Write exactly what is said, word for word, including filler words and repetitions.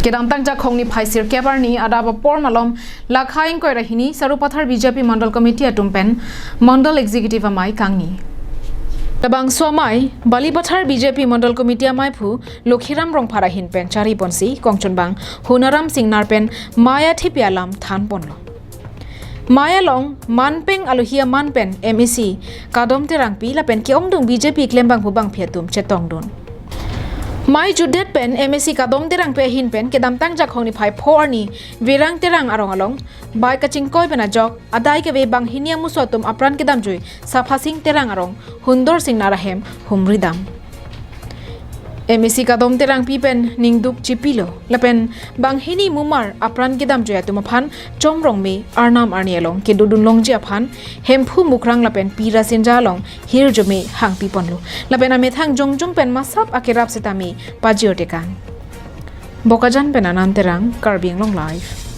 Kedamtang Jakhong niphai sirkep arni adap apor malom Lakha ingkoi ra hini Sarupathar B J P Mandal Committee atum pen Mandal Executive amei kangni. Labangso amei Balipathar B J P Mandal Committee ameiphu Lokhiram Rongphar ahin pen chari ponsi kongchunbang Honaram Singnar pen mei athepi alam than ponlo. Mei along manpeng alohi aman pen M A C Kadom Terangpi lapen ke-ongdung B J P klembangphu bangphi atum chetongdun. Mei jutdet pen M A C Kadom Terangpi ahin pen kedamtang Jakhong niphai pho arni Virang Terang arong along bike kachingkoi pen ajok adai kave banghini amuso atum apran kedamjui Saphasing Terang arong Hundor Singnar ahem humridam. M A C Kadom Terangpi pen ningduk chipilo lapen banghini mumar apran kedamjui atum aphan Chomrong me arnam arni along kedodun longji aphan Hemphu Mukrang lapen Pi Rasinja along hirjume hangpi ponlo lapen amethang jongjung pen masap akerap setame pajir tekang. Bokajan pen Anand Terang, Karbi Anglong Live.